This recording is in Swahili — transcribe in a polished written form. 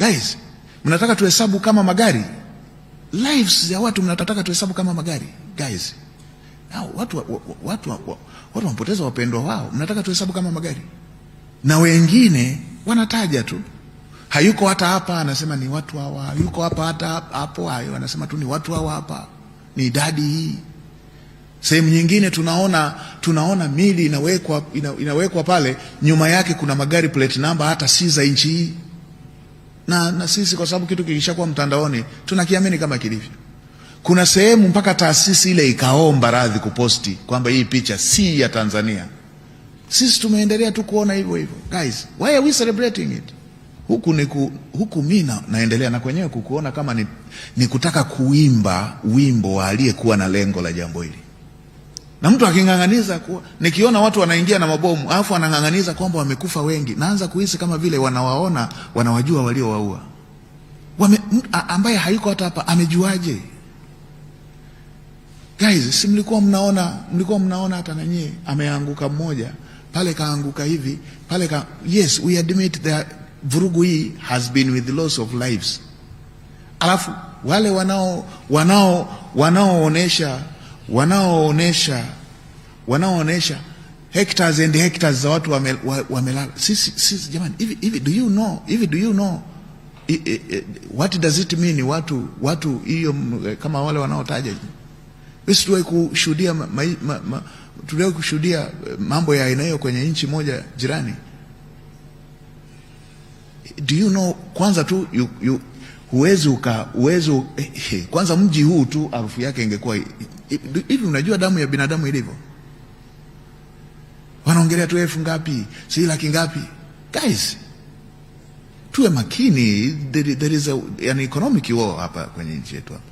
Guys, mnataka tuhesabu kama magari? Lives ya watu mnataka tuhesabu kama magari? Guys, now, watu wamepoteza wapendwa wao, mnataka tuhesabu kama magari? Na wengine wanataja tu, hayuko hata hapa, anasema ni watu hawa, hayuko hapa hata hapo, hayo anasema tu ni watu hawa hapa, ni idadi hii. Sehemu nyingine tunaona mili inawekwa pale, nyuma yake kuna magari plate number hata si za nchi hii. Na sisi kwa sababu kitu kikishakuwa mtandaoni tunakiamini kama kilivyo. Kuna sehemu mpaka taasisi ile ikaomba radhi kuposti kwamba hii picha si ya Tanzania. Sisi tumeendelea tu kuona hivyo hivyo. Guys, why are we celebrating it? Huku mi naendelea na kwenyewe kukuona kama ni kutaka kuimba wimbo wa aliyekuwa na lengo la jambo hili. Na mtu aking'ang'aniza kuwa, nikiona watu wanaingia na mabomu alafu wanang'ang'aniza kwamba wamekufa wengi, naanza kuhisi kama vile wanawaona, wanawajua waliowaua. Ambaye hayuko hata hapa amejuaje? Guys, si mlikuwa mnaona hata na nyie ameanguka mmoja pale, kaanguka hivi pale ka, yes, we admit that vurugu hii has been with loss of lives. Alafu wale wanaoonesha hectares and hectares za watu wamelala. Sisi jamani, hivi do you know, hivi do you know what does it mean watu hiyo kama wale wanaotaja? Sisi tuliwahi kushuhudia mambo ya aina hiyo kwenye nchi moja jirani. Do you know, kwanza tu you, huwezi uka huwezi eh, kwanza mji huu tu harufu yake ingekuwa hivi. Unajua damu ya binadamu ilivyo, wanaongelea tu elfu ngapi, si laki ngapi? Guys, tuwe makini, there is an economic war hapa kwenye nchi yetu hapa.